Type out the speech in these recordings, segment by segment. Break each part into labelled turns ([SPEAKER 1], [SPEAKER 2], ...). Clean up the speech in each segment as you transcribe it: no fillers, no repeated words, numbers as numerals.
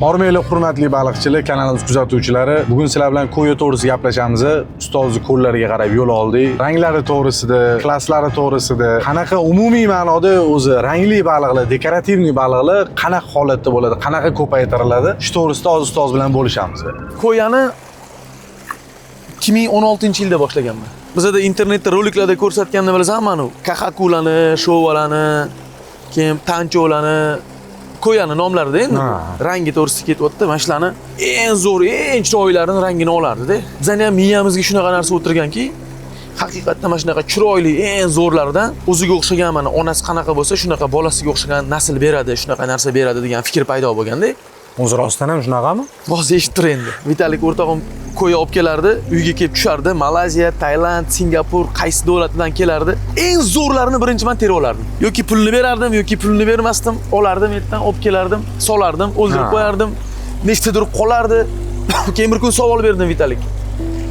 [SPEAKER 1] Hormanglar, hurmatli baliqchilar, kanalimiz kuzatuvchilari. Bugun sizlar bilan koya to'g'risida gaplashamiz. Ustozni ko'llariga qarab yo'l oldik. Ranglari to'g'risida, klasslari to'g'risida, qanaqa umumiy ma'noda o'zi rangli baliqlar, декоративный baliqlar qanaqa holatda bo'ladi, qanaqa ko'paytiriladi? Shu to'g'risida hozir ustoz bilan bo'lishamiz.
[SPEAKER 2] Koyani 2016-yilda boshlaganman. Bizada internetda roliklarda ko'rsatganini bilasanmi, anu kaxakularni, shovalarni, keyin tancholarni, koyani nomlarida endi rangi to'g'risida ketyapti. Mana shularni eng zo'r, eng chiroylilarini rangini olardida. Bizani ham miyamizga shunaqa narsa o'tirganki, haqiqatda mana shunaqa chiroyli, eng zo'rlaridan o'ziga o'xshagan, mana onasi qanaqa bo'lsa, shunaqa bolasiga o'xshagan nasl beradi, shunaqa narsa beradi degan fikr paydo bo'lganda.
[SPEAKER 1] O'zi rostdan ham shunaqami?
[SPEAKER 2] Hozir eshitib tur endi. Vitalik o'rtog'im koya olib kelardi, uyga kelib tushardi. Malayziya, Tailand, Singapur, qaysi davlatidan kelardi. Eng zo'rlarini birinchi man terib olardim. Yoki pulini berardim, yoki pulini bermasdim. Olardim, ertadan olib kelardim, solardim, o'ldirib qo'yardim. Nechtadir qolardi. Keyin bir kun savol berdim Vitalik.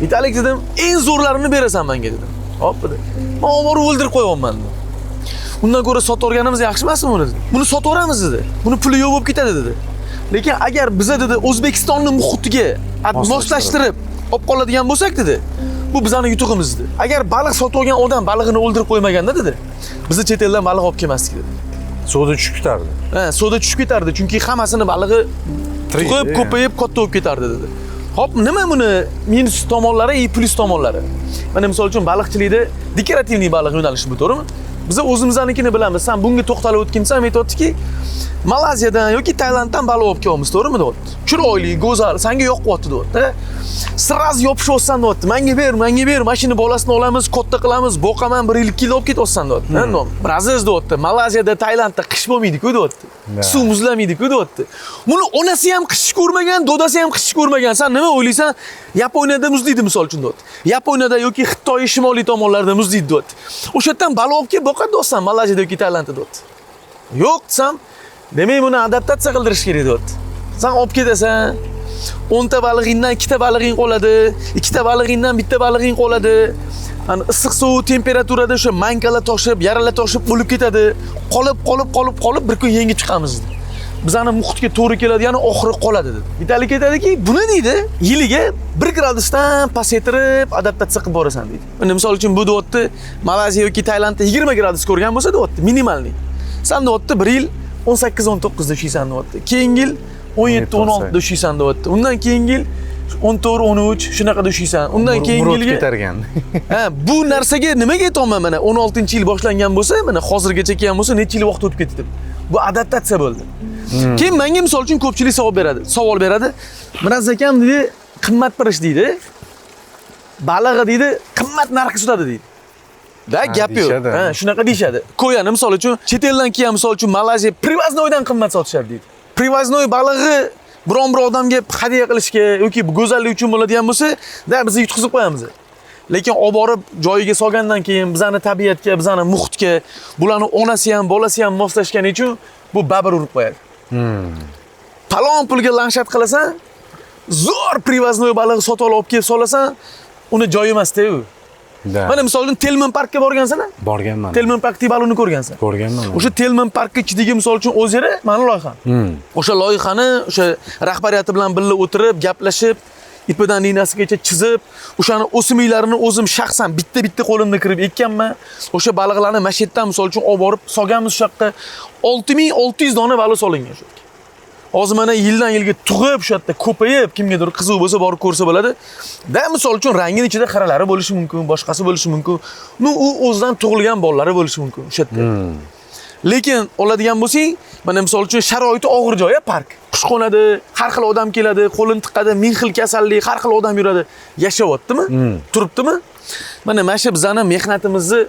[SPEAKER 2] "Vitalik, – dedim, – eng zo'rlarini berasan menga", dedim. "Hop", dedi. "Man olib borib o'ldirib qo'yapman", dedi. "Undan ko'ra sotib olganimiz yaxshi emasmi buni?" dedi. "Buni sotib yuboramiz", dedi. "Buni puli yo'q bo'lib ketadi", dedi. "Lekin agar biza", dedi, "O'zbekistonni muhitiga moslashtirib olib qoladigan bo'lsak", dedi, "bu bizani yutug'imiz", dedi. "Agar baliq sotib olgan odam balig'ini o'ldirib qo'ymaganda", dedi, "biza chet eldan baliq olib kelmasdik", dedi.
[SPEAKER 1] Suvda tushib ketardi.
[SPEAKER 2] Ha, suvda tushib ketardi, chunki hammasini balig'i
[SPEAKER 1] Tirik,
[SPEAKER 2] tug'ib, ko'payib, katta bo'lib ketardi, dedi. Xo'p, nima buni minus tomonlari и plyus tomonlari? Mana misol uchun baliqchilikda декоративный baliq yo'nalishi bu, to'g'rimi? Biz o'zimiznikini bilamiz. San bunga to'xtalib o'tgin desam, aytyaptiki, Malayziyadan yoki Tailanddan baliq olib kelyapmiz, to'g'rimi, deyapti. Chiroyli, go'zal, sanga yoqyapti, deyapti. Сразу yopishyapsan, deyapti. "Menga ber, menga ber, mana shuni bolasini olamiz, katta qilamiz, boqaman, bir yil, 2 yil olib ketyapsan", deyapti. "Brothers", deyapti. "Malayziyada, Tailandda qish bo'lmaydi-ku", deyapti. "Suv muzlamaydi-ku", deyapti. Buni onasi ham qish ko'rmagan, dodasi ham qish ko'rmagan. San nima o'ylaysan? Yaponiyada muzlaydi misol uchun, deyapti. Yaponiyada yoki Xitoy shimoliy tomonlarida muzlaydi, deyapti. O'sha yerdan baliq olib kelib boqadi deyapsan Malayziyada yoki Tailandda, deyapti. "Yo'q", desam, "Demak, buni adaptatsiya qildirish kerak", deyapti. San olib ketasan, 10 ta balig'ingdan ikkita balig'ing qoladi, ikkita balig'ingdan bitta balig'ing qoladi. Hani issiq sovuq temperaturada o'sha mankalar toshib, yaralar toshib o'lib ketadi. Qolib, qolib, qolib, qolib bir kun yengib chiqamiz, dedi. Bizani muhitga to'g'ri keladigan oxiri qoladi, dedi. Vitalik aytadiki, buni, deydi, yiliga 1 gradusdan pasaytirib adaptatsiya qilib borasan, deydi. Endi misol uchun bu, deyapti, Malayziya yoki Tailandda 20 gradus ko'rgan bo'lsa, deyapti, минимальный. San, deyapti, bir yil 18-19 da ushlaysan, deyapti. Keyingi yil 17-16 da ushlaysan, deyapti. Undan keyingi yil 14-13 shunaqada ushlaysan. Undan keyingi
[SPEAKER 1] Murod
[SPEAKER 2] yilga
[SPEAKER 1] ko'targan.
[SPEAKER 2] Ha, bu narsaga nimaga aytyapman, mana 16-yil boshlangan bo'lsa, mana hozirgacha kelgan bo'lsa, necha yil vaqt o'tib ketdi deb. Bu adaptatsiya bo'ldi. Keyin menga misol uchun ko'pchilik savol beradi. Savol beradi. "Miraz akam, – deydi, – qimmat bir ish, – deydi. – Balig'i, – deydi, – qimmat narxga sotadi", deydi. Da gap yo'q.
[SPEAKER 1] Deyishadi.
[SPEAKER 2] Ha, shunaqa deyishadi. Koyani misol uchun chet eldan kelgan, misol uchun Malayziya привозной dan qimmat sotishadi, deydi. Привозной balig'i biron bir odamga hadya qilishga yoki go'zallik uchun bo'ladigan bo'lsa, da biz yutqizib qo'yamiz. Lekin olib borib joyiga solgandan keyin bizani tabiatga, bizani muhitga, bularni onasi ham, bolasi ham moslashgani uchun bu babir urib qo'yadi. Palon pulga landshaft qilasan, zo'r привозной balig'i sotib olib kelib solasan, uni joyi emas-da u.
[SPEAKER 1] Da.
[SPEAKER 2] Mana misol uchun Telman parkka borgansan, a?
[SPEAKER 1] Borganman.
[SPEAKER 2] Telman parkdagi balonni ko'rgansan.
[SPEAKER 1] Ko'rganman.
[SPEAKER 2] O'sha Telman parkka ichidagi misol uchun озеро mani loyiham. O'sha loyihani o'sha rahbariyati bilan birga o'tirib, gaplashib, ipidan ignasigacha chizib, o'shani o'simliklarini o'zim shaxsan bitta-bitta qo'limda kirib ekkanman. O'sha baliqlarni mana shu yerdan misol uchun olib borib solganmiz o'sha yoqqa. 6600 dona baliq solingan shu yerga. Hozir mana yildan yilga tug'ib, o'sha yerda ko'payib, kimgadir qiziq bo'lsa borib ko'rsa bo'ladi. Da misol uchun rangini ichida xiralari bo'lishi mumkin, boshqasi bo'lishi mumkin. Ну, u o'zidan tug'ilgan bolalari bo'lishi mumkin o'sha yerda. Lekin oladigan bo'lsang, mana misol uchun sharoiti og'ir joy, park. Qush qo'nadi, har xil odam keladi, qo'lini tiqadi, ming xil kasallik, har xil odam yuradi. Yashayaptimi? Turibdimi? Mana shu bizani mehnatimizni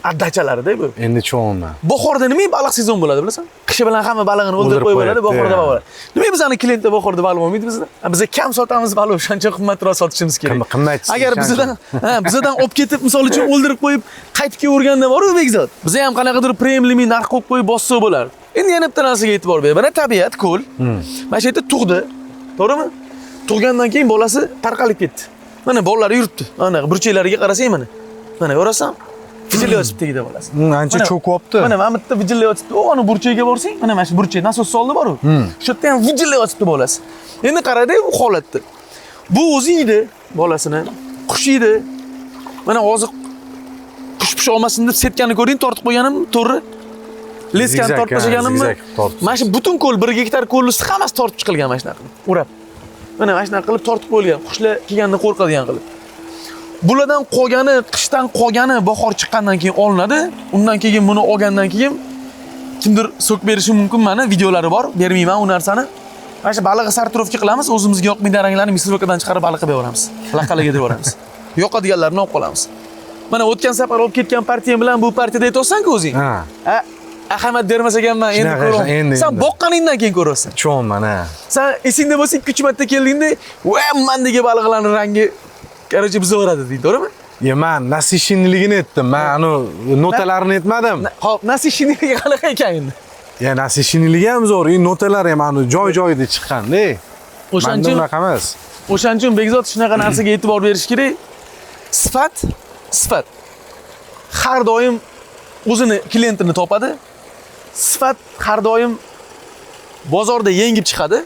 [SPEAKER 2] отдача larida bu.
[SPEAKER 1] Endi tushunman.
[SPEAKER 2] Bahorda nima baliq sezon bo'ladi, bilasan? Qishi bilan hamma balig'ini o'ldirib
[SPEAKER 1] O'ldirib
[SPEAKER 2] qo'yib bo'ladi,
[SPEAKER 1] qo'yadi,
[SPEAKER 2] bahorda
[SPEAKER 1] ya.
[SPEAKER 2] bo'ladi. Nima bizani klientlar bahorda baliq olmaydi bizdan? Ha, biza kam sotamiz baliq, o'shancha qimmatroq sotishimiz kerak.
[SPEAKER 1] Qimmat.
[SPEAKER 2] Agar bizdan, ha, bizadan olib ketib, misol uchun o'ldirib qo'yib, qaytib kelaverganda bor-u, Bekzod. Biza ham qanaqadir премиальный narx qo'yib qo'yib bossak bo'lardi. Endi yana bitta narsaga e'tibor ber. Mana tabiat, ko'l. Mana shu yerda tug'di. To'g'rimi? Tug'gandan keyin bolasi tarqalib ketdi. Mana bolalari yuribdi. Mana burchaklariga qarasang mana. Mana ko'rasan? Vijillayotibdi tagida bolasi.
[SPEAKER 1] Ancha
[SPEAKER 2] Mana-
[SPEAKER 1] cho'kyapti.
[SPEAKER 2] Mana bu yerda vijillayotibdi. O, ani burchagiga borsang, mana shu burchak nasos soldi bor-u. Shu yerda ham vijillayotibdi bolasi. Endi qarada bu holatda. Bu o'zi yeydi bolasini, qush yeydi. Mana hozir qush pish olmasin deb setkani ko'rding, tortib qo'yganim to'g'ri. Leskani
[SPEAKER 1] Zigzag,
[SPEAKER 2] tortib
[SPEAKER 1] ha,
[SPEAKER 2] tashlaganimmi?
[SPEAKER 1] zigzag tortib.
[SPEAKER 2] Mana shu butun ko'l 1 gektar ko'l usti hammasi tortib chiqilgan mana shunaqa qilib, o'rab. Mana shunaqa qilib tortib qo'yilgan, qushlar kelganda qo'rqadigan qilib. Bulardan qolgani, qishdan qolgani bahor chiqqandan keyin olinadi. Undan keyin buni olgandan keyin kimdir so'k berishi mumkin, mana videolari bor, bermayman u narsani. Mana shu balig'i сортировка qilamiz, o'zimizga yoqmaydigan ranglarni мясорубка dan chiqarib baliqqa beramiz. Laqalaga deb yuboramiz. Yoqadiganlarini olib qolamiz. Mana o'tgan safar olib ketgan partiyam bilan bu partiyada aytyapsan-ku o'zing.
[SPEAKER 1] Ha.
[SPEAKER 2] Ha, ahamiyat bermas ekanman, endi
[SPEAKER 1] Shunaqa,
[SPEAKER 2] ko'raman.
[SPEAKER 1] endi,
[SPEAKER 2] Sen
[SPEAKER 1] endi.
[SPEAKER 2] boqqaningdan keyin ko'rasan.
[SPEAKER 1] Tushunyapman, ha.
[SPEAKER 2] Sen esingda bo'lsa 2-3 marta keldingda, "Va, mandagi baliqlarning rangi, короче, buzaveradi" deydi, to'g'rimi?
[SPEAKER 1] Ya man насыщенный ligini aytdim. Man anu notalarini aytmadim.
[SPEAKER 2] Xo'p, насыщенный ligi qanaqa ekan endi?
[SPEAKER 1] Ya насыщенный ligi ham zo'r, и notalar ham anu joy-joyida chiqqan-da.
[SPEAKER 2] O'shaning
[SPEAKER 1] Manda
[SPEAKER 2] uchun
[SPEAKER 1] unaqa emas.
[SPEAKER 2] O'shaning uchun, Bekzod, shunaqa narsaga e'tibor berish kerak. Sifat, sifat. Har doim o'zini klientini topadi. Sifat har doim bozorda yengib chiqadi.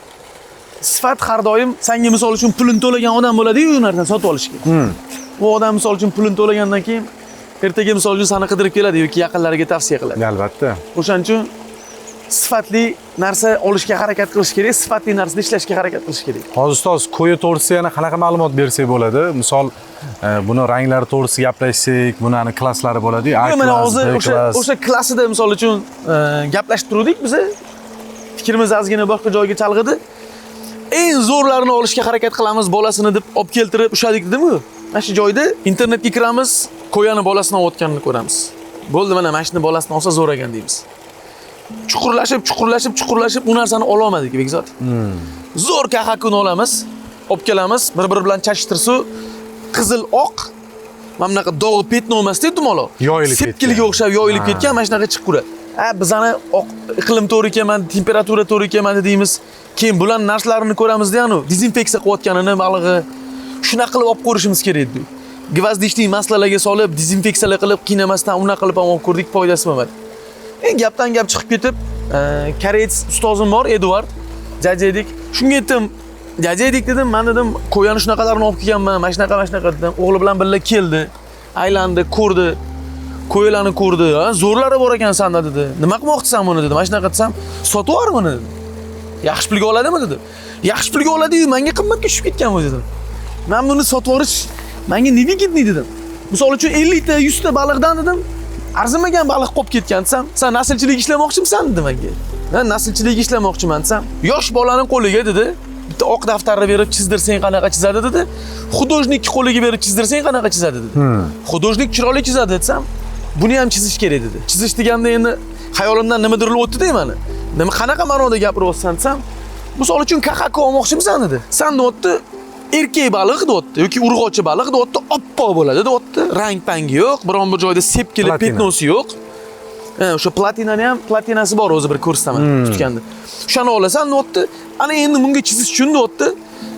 [SPEAKER 2] Sifat har doim sanga, misol uchun, pulini to'lagan odam bo'ladi-yu u narsani sotib olishga. U odam, misol uchun, pulini to'lagandan keyin ertaga, misol uchun, seni qidirib keladi yoki yaqinlariga tavsiya qiladi.
[SPEAKER 1] Albatta.
[SPEAKER 2] O'shaning uchun sifatli narsa olishga harakat qilish kerak, sifatli narsada ishlashga harakat qilish kerak.
[SPEAKER 1] Hozir, ustoz, ko'yi to'g'risida yana qanaqa ma'lumot bersak bo'ladi? Misol, buni ranglari to'g'risida gaplashsak, buni ani klasslari bo'ladi-yu, A
[SPEAKER 2] Yo'q, mana
[SPEAKER 1] klass,
[SPEAKER 2] hozir
[SPEAKER 1] B
[SPEAKER 2] o'sha
[SPEAKER 1] klass.
[SPEAKER 2] o'sha klassida, misol uchun, gaplashib turdik biza. Fikrimiz ozgina boshqa joyga chalg'idi. Eng zo'rlarini olishga harakat qilamiz, bolasini deb olib keltirib ushladik dedim-ku. Mana shu joyda internetga kiramiz, ko'yani bolasini olayotganini ko'ramiz. Bo'ldi, mana shuni bolasini olsa zo'r ekan deymiz. Chuqurlashib, chuqurlashib, chuqurlashib u narsani ololmadik, Bekzod. Zo'r kahakuni olamiz, olib kelamiz, bir-biri bilan chashtirsa, qizil oq mana bunaqa dog'i, пятно emasda, dumaloq.
[SPEAKER 1] Yoyilib
[SPEAKER 2] Sepkilga
[SPEAKER 1] ketgan.
[SPEAKER 2] O'xshab yoyilib ketgan, mana shunaqa chiqib turadi. Ha, bizani oq iqlim to'g'ri kelmadi, temperatura to'g'ri kelmadi deymiz. Keyin bularni narsalarini ko'ramizda, anu dezinfeksiya qilayotganini balig'i shunaqa qilib olib ko'rishimiz kerak edi. Гвоздичный масло larga solib, dezinfeksiyalar qilib, qiynamasdan unaqa qilib ham olib ko'rdik, foydasi bo'lmadi. Endi gapdan gap chiqib ketib, koreys ustozim bor, Eduard, дядя Edik. Shunga aytdim, дядя Edik dedim, man dedim, ko'yani shunaqalarini olib kelganman, mana shunaqa, mana shunaqa dedim. O'g'li bilan birga keldi, aylandi, ko'rdi. Ko'ylarni ko'rdi. "Ha, zo'rlari bor ekan sanda" dedi. "Nima qilmoqchisan buni?" dedi. Mana shunaqa desam, "Sotib yubor buni" dedi. "Yaxshi pulga oladimi?" dedi. "Yaxshi pulga oladi-yu, menga qimmatga tushib ketgan bu" dedim. "Men buni sotib yuborish menga невыгодный" dedim. Misol uchun, 50 ta, 100 ta baliqdan dedim, arzimagan baliq qolib ketgan desam, "Sen naslchilik ishlamoqchimisan?" dedi menga. "Ha, naslchilik ishlamoqchiman" desam, "Yosh bolani qo'liga" dedi, "bitta oq daftarni berib chizdirsang qanaqa chizadi?" dedi. "Художник qo'liga berib chizdirsang qanaqa chizadi?" dedi. "Художник chiroyli chizadi" desam, "Buni ham chizish kerak" dedi. Chizish deganda endi xayolimdan nimadir o'tdi-da mani. Nima, qanaqa ma'noda gapiryapsan desam, misol uchun, kaxako olmoqchimisan dedi. San deyapti, erkak baliq deyapti yoki urg'ochi baliq deyapti, oppoq bo'ladi deyapti. Rang pangi yo'q, biron bir joyda sepkili
[SPEAKER 1] Platina.
[SPEAKER 2] Пятно si yo'q. Ha, o'sha platinani ham platinasi bor o'zi, bir ko'rsataman tutganda. O'shani olasan deyapti. Ana endi bunga chizish uchun deyapti.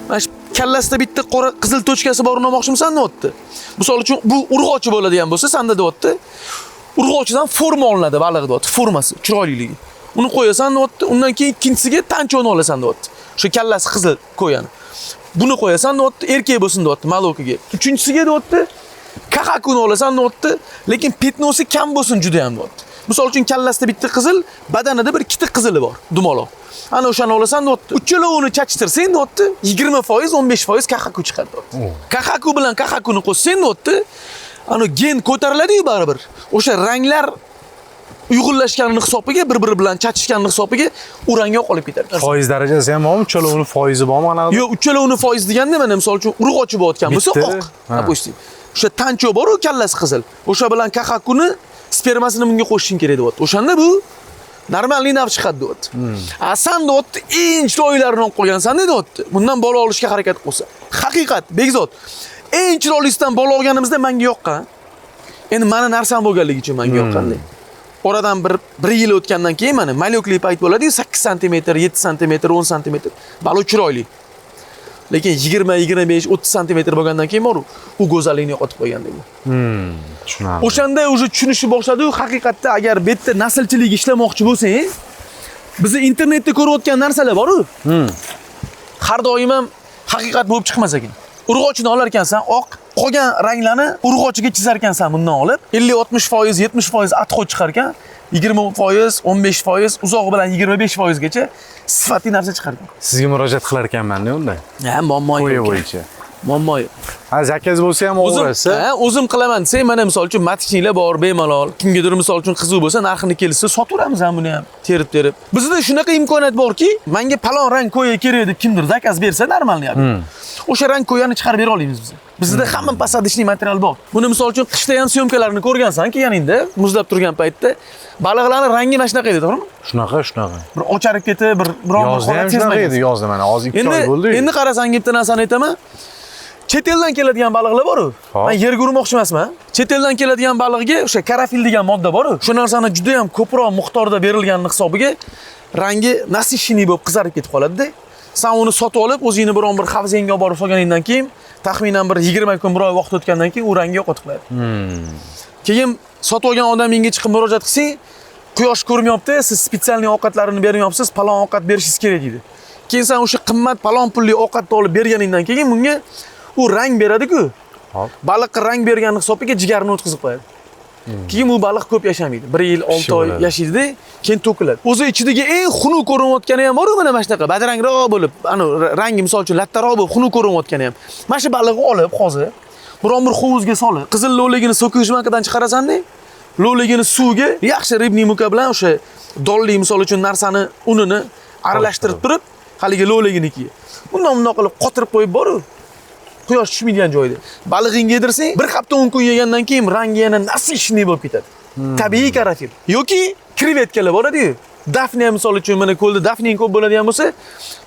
[SPEAKER 2] Mana shu kallasida bitta qora qizil точка si borini olmoqchimisan deyapti. Misol uchun, bu urg'ochi bo'ladigan bo'lsa, sanda deyapti. Urg'ochidan forma olinadi baliq deyapti, formasi, chiroyliligi. Uni qo'yasan deyapti, undan keyin ikkinchisiga tanchoni olasan deyapti. O'sha kallasi qizil ko'yani. Buni qo'yasan deyapti, erkak bo'lsin deyapti, молоко ga. Uchinchisiga deyapti, kaxakuni olasan deyapti, lekin пятно si kam bo'lsin juda ham deyapti. Misol uchun, kallasida bitta qizil, badanida bir ikkita qizili bor, dumaloq. Ana o'shani olasan deyapti. Uchalovini chachtirsang deyapti, 20%, 15% kaxaku chiqadi deyapti. Kaxaku bilan kaxakuni qo'shsang deyapti, ana gen ko'tariladi-yu baribir. O'sha ranglar uyg'unlashganini hisobiga, bir-biri bilan chachishganini hisobiga u rang yo'qolib ketadi.
[SPEAKER 1] Foiz darajasi ham bormi? Uchalovini foizi bormi anaqa?
[SPEAKER 2] Yo'q, uchalovini foiz deganda, mana misol uchun, urg'ochi bo'layotgan bo'lsa,
[SPEAKER 1] Bitta.
[SPEAKER 2] Oq.
[SPEAKER 1] Ha.
[SPEAKER 2] Допустим. O'sha tancho bor-u, kallasi qizil. O'sha bilan kaxakuni spermasini bunga qo'shishing kerak deyapti. O'shanda bu нормальный nav chiqadi deyapti. A san deyapti, eng chiroylilarini olib qo'ygansan deyapti. Bundan bola olishga harakat qilsa. Haqiqat, Bekzod. Eng chiroylisidan bola olganimizda menga yoqqan. Endi mani narsam bo'lganligi uchun menga yoqqanda. Oradan bir yil o'tgandan keyin mana малёк li payt bo'ladi-yu, 8 sm, 7 sm, 10 sm. Baliq chiroyli. Lekin 20, 25, 30 santimetr bo'lgandan keyin bor u go'zalligini yo'qotib qo'yganda bu.
[SPEAKER 1] Tushunarli.
[SPEAKER 2] O'shanda уже tushunishni boshladi-yu, haqiqatda agar bu yerda naslchilik ishlamoqchi bo'lsang, bizni internetda ko'rayotgan narsalar bor-u. Har doim ham haqiqat bo'lib chiqmas ekan. Urg'ochini olar ekansan, oq, qolgan ranglarni urg'ochiga chizar ekansan bundan olib, 50-60%, 70% отход chiqar ekan, 20%, 15%, uzog'i bilan 25% gacha sifatli narsa chiqar ekan.
[SPEAKER 1] Sizga murojaat qilar ekanman-da unda.
[SPEAKER 2] Ha, muammo
[SPEAKER 1] Ko'yi
[SPEAKER 2] yo'q.
[SPEAKER 1] bo'yicha.
[SPEAKER 2] Muammo yo'q.
[SPEAKER 1] Ha, zakaz bo'lsa ham
[SPEAKER 2] O'zim,
[SPEAKER 1] o'g'risi.
[SPEAKER 2] ha, o'zim qilaman desang, mana misol uchun маточник lar bor bemalol. Kimgadir misol uchun qiziq bo'lsa, narxini kelishsa sotaveramiz ham buni ham terib-terib. Bizda shunaqa imkoniyat borki, menga palon rang ko'ya kerak deb kimdir zakaz bersa, нормальный. O'sha rang ko'yani chiqarib bera olamiz biz. Bizda hamma посадочный material bor. Buni misol uchun qishda ham съёмка larni ko'rgansan, kelganingda muzlab turgan paytda baliqlarning rangi mana shunaqa edi, to'g'rimi?
[SPEAKER 1] Shunaqa, shunaqa.
[SPEAKER 2] Bir ocharib ketib, bir biron bir
[SPEAKER 1] Yozda ham
[SPEAKER 2] holat
[SPEAKER 1] shunaqa
[SPEAKER 2] sezmagan.
[SPEAKER 1] edi, yozda mana hozir 2
[SPEAKER 2] Endi
[SPEAKER 1] oy bo'ldi.
[SPEAKER 2] endi qarasang bitta narsani aytaman. Chet eldan keladigan baliqlar bor-u.
[SPEAKER 1] Hop.
[SPEAKER 2] Men yerga urmoqchi emasman. Chet eldan keladigan baliqga o'sha karafil degan modda bor-u. Shu narsani juda ham ko'proq miqdorda berilganini hisobiga rangi насыщенный bo'lib qizarib ketib qoladi-da. Sen uni sotib olib, o'zingni biron bir havzangga olib borib solganingdan keyin taxminan bir 20 kun, bir oy vaqt o'tgandan keyin u rangi yo'qotib qo'yadi. Keyin sotib olgan odamingga chiqib murojaat qilsang, quyosh ko'rmayapti, siz специальный ovqatlarini bermayapsiz, palon ovqat berishingiz kerak deydi. Keyin sen o'sha qimmat palon pulli ovqatni olib berganingdan keyin bunga u rang beradi-ku.
[SPEAKER 1] Hop.
[SPEAKER 2] Baliqqa rang bergani hisobiga jigarni o'tkazib qo'yadi. Keyin u baliq ko'p yashamaydi. 1 yil 6 oy
[SPEAKER 1] bo'ladi.
[SPEAKER 2] yashaydi-da, keyin to'kiladi. O'zi ichidagi eng xunuk ko'rinayotgani ham bor-u, mana shunaqa badrangroq bo'lib, ana rangi misol uchun lattaroq bo'lib xunuk ko'rinayotgani ham. Mana shu baliqni olib hozir biron bir hovuzga solib, qizil lo'ligini соковыжималка dan chiqarasan-da, lo'ligini suvga yaxshi рыбный мука bilan o'sha dolli misol uchun narsani unini aralashtirib turib, haligi lo'liginiki. Bundan bundoq qilib qotirib qo'yib boru. Quyosh tushmaydigan joyda. Balig'ingga yedirsang, bir hafta 10 kun yegandan keyin rangi yana насыщенный bo'lib ketadi. Tabiiy karafil. Yoki krevetkalar boradi-yu. Dafniya misol uchun mana ko'lda dafniya ko'p bo'ladigan bo'lsa,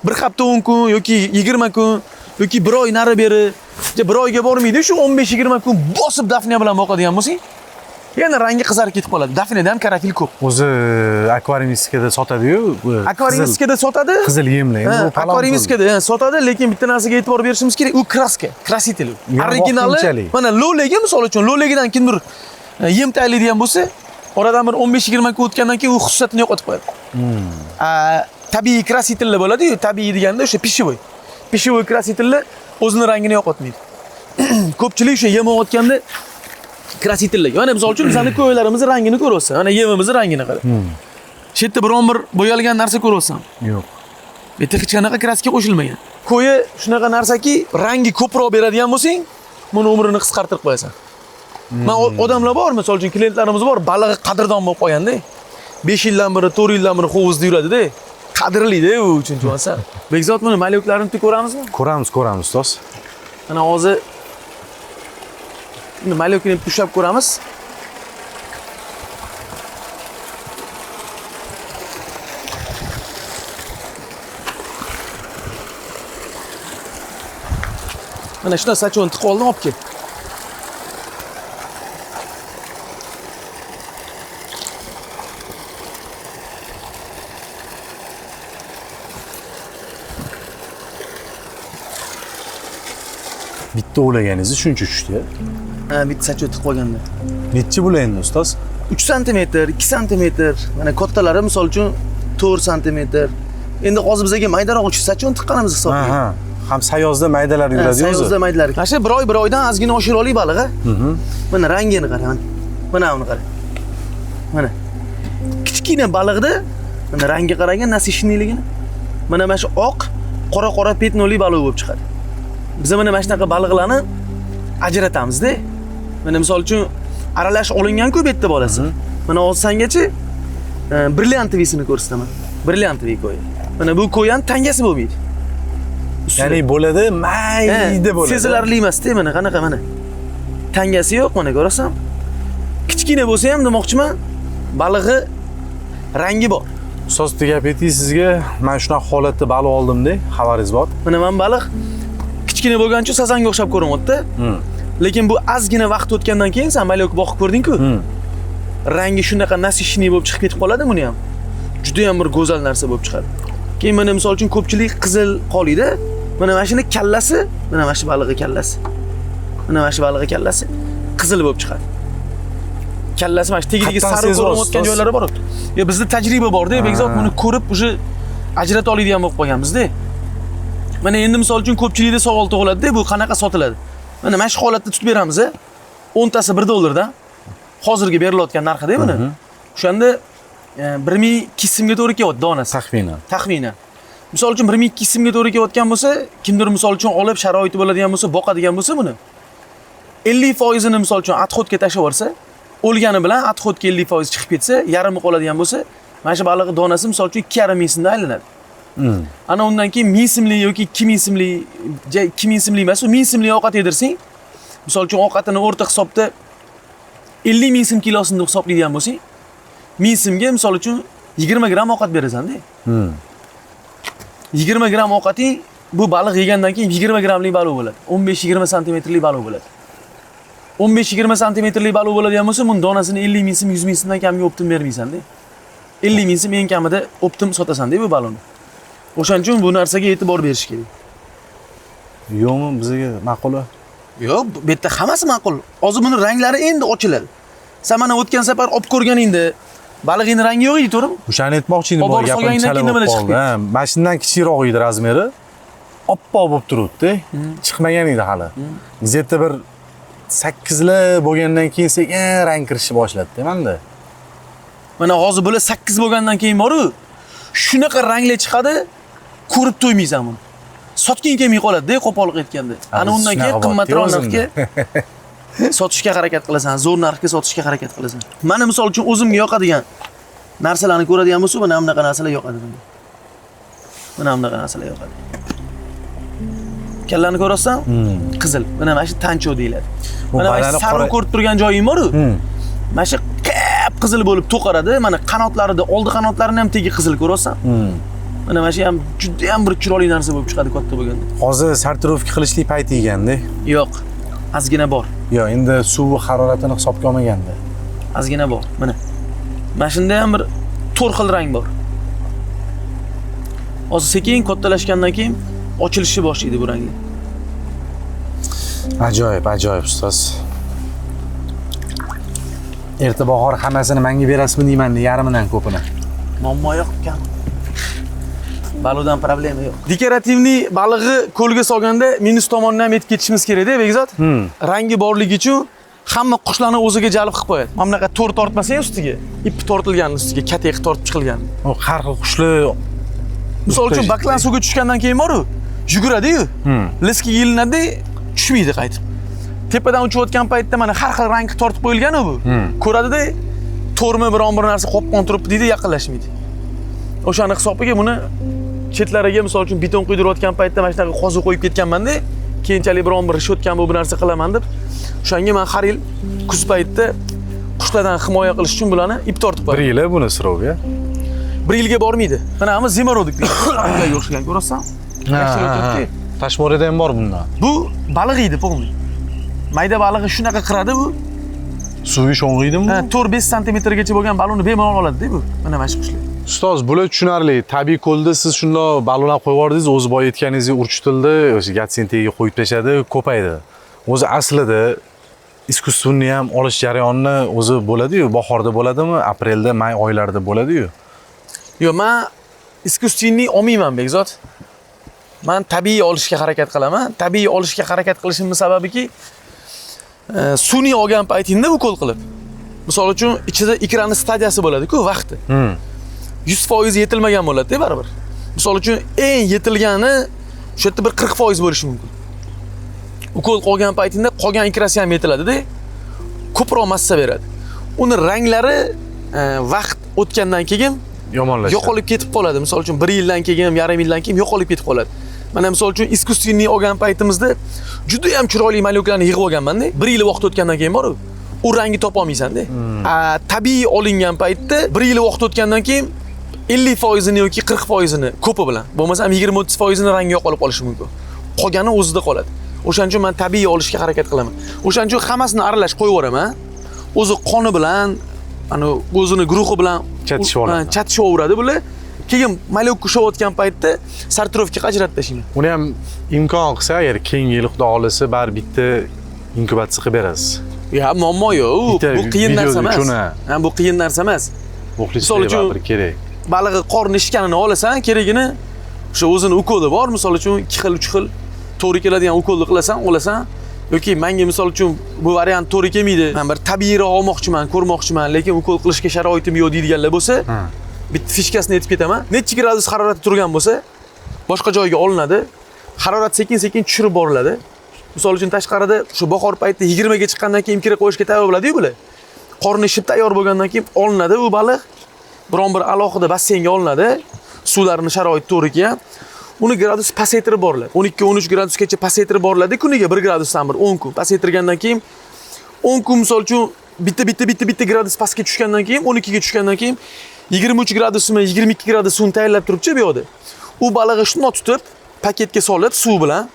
[SPEAKER 2] bir hafta 10 kun yoki 20 kun yoki bir oy nari beri, bir oyga bormaydi, shu 15-20 kun bosib dafniya bilan boqadigan bo'lsang, yana rangi qizarib ketib qoladi. Dafniyada ham karafil ko'p.
[SPEAKER 1] O'zi akvariumistikada sotadi-yu.
[SPEAKER 2] Akvariumistikada sotadi.
[SPEAKER 1] Qizil yemlar. Endi bu palon pul.
[SPEAKER 2] Akvariumistikada sotadi, lekin bitta narsaga e'tibor berishimiz kerak, u краска, краситель.
[SPEAKER 1] Yana
[SPEAKER 2] Originali
[SPEAKER 1] vaqtinchalik.
[SPEAKER 2] mana lo'ligi misol uchun lo'ligidan kimdir yem tayyorlaydigan bo'lsa, oradan bir 15-20 kun o'tgandan keyin u xususiyatini yo'qotib qo'yadi. Tabiiy краситель lar bo'ladi-yu, tabiiy deganda o'sha пищевой. Пищевой краситель lar o'zini rangini yo'qotmaydi. Ko'pchilik o'sha yem olayotganda краситель lar. Mana misol uchun bizani ko'ylarimizni rangini ko'ryapsan. Mana yemimizni rangini qara. Shu yerda biron bir bo'yalgan narsa ko'ryapsan.
[SPEAKER 1] Yo'q.
[SPEAKER 2] Bu yerda hech qanaqa краска qo'shilmagan. Ko'yi shunaqa narsaki, rangi ko'proq beradigan bo'lsang, buni umrini qisqartirib qo'yasan. Man odamlar bor, misol uchun klientlarimiz bor, balig'i qadrdon bo'lib qolganda. 5 yildan beri, 4 yildan beri hovuzda yuradi-da. Qadrli-da u uchun tushunsan. Bekzod, buni malyuklarini bitta ko'ramizmi?
[SPEAKER 1] Ko'ramiz, ko'ramiz, ustoz.
[SPEAKER 2] Mana hozir buni malyukini bitta ushlab ko'ramiz. Mana shundan sachon tiqib oldim, olib kel.
[SPEAKER 1] Bitta o'laganingizni shuncha tushdi.
[SPEAKER 2] Ha, bitta sachon tiqib olganda.
[SPEAKER 1] Nechi bular endi, ustoz?
[SPEAKER 2] 3 santimetr, 2 santimetr. Mana kattalari misol uchun 4 santimetr. Endi hozir bizga maydaroq 3 sachon tiqqanimiz hisobiga.
[SPEAKER 1] Ha, ha. Ham sayozda maydalar yuradi o'zi.
[SPEAKER 2] Sayozda maydalar. Mana shu bir oy, bir oydan ozgina oshira olay baliq, ha? Mana rangini qara, mana. Mana uni qara. Mana. Kichkina baliqda mana rangi qaragan насыщенный ligini. Mana shu oq, qora-qora пятно li baliq bo'lib chiqadi. Biz mana mana shunaqa baliqlarni ajratamizda. Mana misol uchun aralash olingan-ku bu yerda bolasi. Mana hozir sengachi бриллиантовый sini ko'rsataman. Бриллиантовый ko'y. Mana bu ko'yan tangasi bo'lmaydi. Ustida.
[SPEAKER 1] Ya'ni bo'ladi, mayda bo'ladi.
[SPEAKER 2] Sezilarli emas-da, mana qanaqa mana. Tangasi yo'q, mana ko'rasan. Kichkina bo'lsa ham demoqchiman, balig'i rangi bor.
[SPEAKER 1] Ustoz, bitta gap aytay sizga, men shunaqa holatda baliq oldimda, xabaringiz bor.
[SPEAKER 2] Mana men baliq kichkina bo'lgani uchun sazanga o'xshab ko'rinyapti. Lekin bu ozgina vaqt o'tgandan keyin sen malyok boqib ko'rding-ku. Rangi shunaqa насыщенный bo'lib chiqib ketib qoladi buni ham. Juda ham bir go'zal narsa bo'lib chiqadi. Keyin mana misol uchun ko'pchilik qizil qoliydi. Mana mana shuni kallasi, mana mana shu balig'i kallasi. Mana mana shu balig'i kallasi qizil bo'lib chiqadi. Kallasi mana shu tagidagi sariq ko'rinayotgan joylari bor. Ya bizda tajriba bor-da, Bekzod buni ko'rib уже ajrata oladigan bo'lib qolganmiz-da. Mana endi misol uchun ko'pchilikda savol tug'iladi-da, bu qanaqa sotiladi? Mana mana shu holatda tutib beramiz, 10 tasi $1 dan. Hozirgi berilayotgan narxida buni. O'shanda 1200 so'mga to'g'ri kelyapti donasi.
[SPEAKER 1] Taxminan.
[SPEAKER 2] Taxminan. Misol uchun 1200 so'mga to'g'ri kelayotgan bo'lsa, kimdir misol uchun olib sharoiti bo'ladigan bo'lsa, boqadigan bo'lsa buni 50%ini misol uchun отход ga tashlab yuborsa, o'lgani bilan отход ga 50% chiqib ketsa, yarmi qoladigan bo'lsa, mana shu balig'i donasi misol uchun 2,5 ming so'mdan aylanadi. Ana undan keyin 1000 so'mlik yoki 2000 so'mlik, 2000 so'mlik emas, 1000 so'mlik ovqat yedirsang, misol uchun ovqatini o'rta hisobda 50 ming so'm kilosini deb hisoblaydigan bo'lsang, 1000 so'mga misol uchun 20 gramm ovqat berasan-da. 20 gramm ovqating bu baliq yegandan keyin 20 grammlik baliq bo'ladi. 15-20 santimetrlik baliq bo'ladi. 15-20 santimetrlik baliq bo'ladigan bo'lsa, buni donasini 50 ming so'm, 100 ming so'mdan kamga оптом bermaysan-da. 50 ming so'm eng kamida оптом sotasan-da bu baliqni. O'shaning uchun bu narsaga e'tibor berish kerak.
[SPEAKER 1] Yo'qmi bizga ma'quli?
[SPEAKER 2] Yo'q, bu yerda hammasi ma'qul. Hozir buni ranglari endi ochiladi. Sen mana o'tgan safar olib ko'rganingda balig'ing rangi yo'q edi, to'g'rimi?
[SPEAKER 1] O'shani aytmoqchi edim,
[SPEAKER 2] Olib borib
[SPEAKER 1] gapim
[SPEAKER 2] solganingdan
[SPEAKER 1] chala
[SPEAKER 2] keyin
[SPEAKER 1] bo'lib
[SPEAKER 2] nimalar chiqib
[SPEAKER 1] qoldi. Ha, mana shundan kichikroq edi размер i. Oppoq bo'lib turibdi. Chiqmagan edi hali. Где-то bir 8lar bo'lgandan keyin sekin rang kirishni boshladi menda.
[SPEAKER 2] Mana hozir bular 8 bo'lgandan keyin boru shunaqa ranglar chiqadi, ko'rib to'ymaysan buni. Sotging kelmay qoladi-da, qo'pol aytganda. Ana undan keyin
[SPEAKER 1] shunaqa
[SPEAKER 2] qimmatroq
[SPEAKER 1] bo'lyapti
[SPEAKER 2] narxga sotishga harakat qilasan, zo'r narxga sotishga harakat qilasan. Mana misol uchun o'zimga yoqadigan narsalarni ko'radigan bo'lsa, mana bunaqa narsalar yoqadi menga. Mana bunaqa narsalar yoqadi. Kallani ko'rasizmi? Qizil. Mana mana shu tancho deyiladi.
[SPEAKER 1] Bu
[SPEAKER 2] Mana mana shu
[SPEAKER 1] badani
[SPEAKER 2] sariq ko'rib turgan joying bor-u. Mana shu qip qizil bo'lib to'qaradi. Mana qanotlarida, oldi qanotlarini ham tegi qizil ko'rasizmi? Mana mana shu ham juda ham bir chiroyli narsa bo'lib chiqadi katta bo'lganda.
[SPEAKER 1] Hozir сортировка qilishlik payti ekanda.
[SPEAKER 2] Yo'q. Ozgina bor.
[SPEAKER 1] Yo'q, endi suv haroratini hisobga olmaganda.
[SPEAKER 2] Ozgina bor. Mana. Mana shunda ham bir to'rt xil rang bor. Hozir sekin kattalashgandan keyin ochilishni boshlaydi bu ranglar.
[SPEAKER 1] Ajoyib, ajoyib ustoz. Erta bahor hammasini menga berasizmi deyman, yarmidan ko'pini.
[SPEAKER 2] Muammo yo'q ekan. Baliqdan problema yo'q. Декоративный balig'i ko'lga solganda minus tomonini ham aytib ketishimiz kerak-da, Bekzod. Rangi borligi uchun hamma qushlarni o'ziga jalb qilib qo'yadi. Mana bunaqa to'r tortmasang ustiga, ip tortilgan ustiga, katak tortib chiqilgan.
[SPEAKER 1] U har xil qushlar.
[SPEAKER 2] Misol uchun baklan suvga tushgandan keyin boru, yuguradi-yu. Леска ga ilinadi, tushmaydi qaytib. Tepadan uchayotgan paytda mana har xil rang tortib qo'yilgan-u bu. Ko'radida, to'rmi biron bir narsa qopqon turibdi deydi, yaqinlashmaydi. O'shani hisobiga buni chetlariga misol uchun beton quydirayotgan paytda mana shunaqa qoziq qo'yib ketganman-da, keyinchalik biron bir решётка bu bir narsa qilaman deb. O'shanga men har yil kuz paytida qushlardan himoya qilish uchun bularni ip tortib
[SPEAKER 1] Bir
[SPEAKER 2] qo'yaman.
[SPEAKER 1] yili buni срок i.
[SPEAKER 2] Bir yilga bormaydi. Mana bu зимородок deydi. Bunga o'xshagan ko'rasizmi? Yashil o'tiribdi.
[SPEAKER 1] Toshmorida ham bor bundan.
[SPEAKER 2] Bu baliq yeydi полный. Mayda balig'i shunaqa qiradi bu.
[SPEAKER 1] Suvi sho'ng'iydimi?
[SPEAKER 2] Ha, 4-5 santimetrgacha bo'lgan baliqni bemalol oladi-da bu. Mana mana shu qushlar.
[SPEAKER 1] Ustoz, bular tushunarli. Tabiiy ko'lda siz shundoq baliqlar qo'yib yubordingiz, o'zi boya aytganingizdek urchitildi, o'sha gatsin tagiga qo'yib tashladi, ko'paydi. O'zi aslida искусственный ham olish jarayonni o'zi bo'ladi-yu, bahorda bo'ladimi, aprelda, may oylarida bo'ladi-yu.
[SPEAKER 2] Yo'q, men искусственный olmayman, Bekzod. Men tabiiy olishga harakat qilaman. Tabiiy olishga harakat qilishimning sababiki, sun'iy olgan paytingda ukol qilib. Misol uchun ichida икра ni stadiyasi bo'ladi-ku, vaqti. 100% yetilmagan bo'ladi-da baribir. Misol uchun eng yetilgani o'sha yerda bir 40% bo'lishi mumkin. Ukol qolgan paytingda qolgan икра si ham yetiladida, ko'proq massa beradi. Uni ranglari vaqt o'tgandan keyin
[SPEAKER 1] Yomonlashadi.
[SPEAKER 2] Yo'qolib ketib qoladi. Misol uchun 1 yildan keyin, yarim yildan keyin yo'qolib ketib qoladi. Mana misol uchun искусственный olgan paytimizda juda ham chiroyli малёк larni yig'ib olganman-da. 1 yil vaqt o'tgandan keyin bor u rangni topa olmaysan-da. Tabiiy olingan paytda 1 yil vaqt o'tgandan keyin 50%ini yoki 40%ini ko'pi bilan, bo'lmasa ham 20-30%ini rangi yo'qolib qolishi mumkin. Qolgani o'zida qoladi. O'shaning uchun men tabiiy olishga harakat qilaman. O'shaning uchun hammasini aralash qo'yib yuboraman. O'zi qoni bilan, ana o'zini guruhi bilan
[SPEAKER 1] Chatishib oladi.
[SPEAKER 2] Chatishaveradi bular. Keyin малёк ushlayotgan paytda сортировка ga ajratib tashlayman.
[SPEAKER 1] Uni ham imkon qilsa, agar keyingi yil, Xudo xohlasa, baribir bitta inkubatsiya qilib berasiz.
[SPEAKER 2] Ya, muammo yo'q.
[SPEAKER 1] Bitta
[SPEAKER 2] Bu qiyin narsa
[SPEAKER 1] videoda
[SPEAKER 2] emas.
[SPEAKER 1] uchun, ha.
[SPEAKER 2] Ha, bu qiyin narsa emas. Misol
[SPEAKER 1] Muxlislarga
[SPEAKER 2] uchun-
[SPEAKER 1] baribir kerak.
[SPEAKER 2] Balig'i qorni ishganini olasan, keragini o'sha o'zini ukoli bor, misol uchun 2 xil, 3 xil to'g'ri keladigan ukolni qilasan, olasan. Yoki menga, misol uchun, bu variant to'g'ri kelmaydi. Men bir tabiiyroq olmoqchiman, ko'rmoqchiman, lekin ukol qilishga sharoitim yo'q deydiganlar bo'lsa, bitta фишка sini aytib ketaman. Necha gradus haroratda turgan bo'lsa, boshqa joyga olinadi. Harorat sekin-sekin tushirib boriladi. Misol uchun, tashqarida shu bahor paytida 20 ga chiqqandan keyin ikra qo'yishga tayyor bo'ladi-yu bular. Qorni ishib tayyor bo'lgandan keyin olinadi u baliq. Biron bir alohida basseynga olinadi. Suvlarini sharoiti to'g'ri kelgan. Uni gradus pasaytirib boriladi. 12-13 gradusgacha pasaytirib boriladi. Kuniga 1 gradusdan bir 10 kun pasaytirgandan keyin, 10 kun, misol uchun, bitta bitta bitta bitta gradus pastga tushgandan keyin, 12 ga tushgandan keyin, 23 gradusmi, 22 gradus suvni tayyorlab turibchi bu yoqda. U balig'i shundoq tutib, paketga solib, suv bilan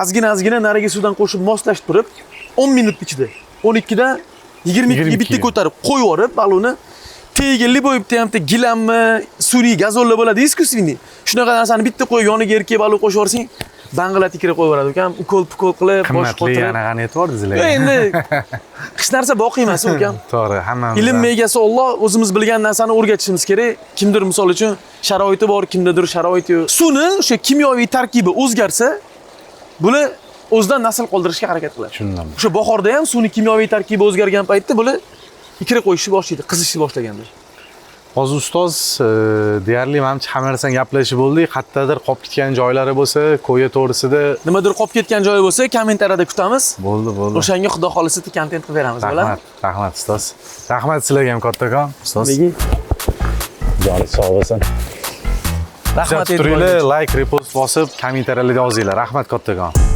[SPEAKER 2] ozgina ozgina narigi suvdan qo'shib moslashtirib, 10 minut ichida 12 dan 22 ga bitta
[SPEAKER 1] 22
[SPEAKER 2] ko'tarib qo'yib yuborib, balig'ni tagiga любой bitta ham bitta gilammi, sun'iy gazonlar bo'ladi, искусственный. Shunaqa narsani bitta qo'yib, yoniga erkak baliq qo'shib yuborsang, bang'ilatib ikra qo'yib yuboradi ukam, ukol pukol qilib, bosh
[SPEAKER 1] Qimmatli
[SPEAKER 2] qotirib.
[SPEAKER 1] Anaqani aytib.
[SPEAKER 2] Yo'q, endi hech narsa boqiy emas, ukam.
[SPEAKER 1] To'g'ri, hammamiz.
[SPEAKER 2] Ilm egasi Olloh, o'zimiz bilgan narsani o'rgatishimiz kerak. Kimdir, misol uchun, sharoiti bor, kimdadir sharoiti yo'q. Suvni o'sha kimyoviy tarkibi o'zgarsa, bular o'zidan nasl qoldirishga harakat qiladi.
[SPEAKER 1] Tushundim.
[SPEAKER 2] O'sha bahorda ham suvni kimyoviy tarkibi o'zgargan paytda bular ikra qo'yishni boshlaydi, qizishni boshlaganda.
[SPEAKER 1] Hozir, ustoz, deyarli manimcha hamma narsani gaplashib bo'ldik. Qayerdadir qolib ketgan joylari bo'lsa, ko'ya to'g'risida.
[SPEAKER 2] Nimadir qolib ketgan joyi bo'lsa, kommentariyada kutamiz.
[SPEAKER 1] Bo'ldi, bo'ldi.
[SPEAKER 2] O'shanga, Xudo xohlasa, kontent qilib beramiz, bo'ladi.
[SPEAKER 1] Rahmat, rahmat, ustoz. Rahmat sizlarga ham kattakon. Ustoz. Joningiz sog' bo'lsin.
[SPEAKER 2] Rahmat
[SPEAKER 1] Kuzatib turinglar,
[SPEAKER 2] e'tiboringiz uchun.
[SPEAKER 1] Like, repost bosib, kommentariyalarda yozinglar. Rahmat kattakon.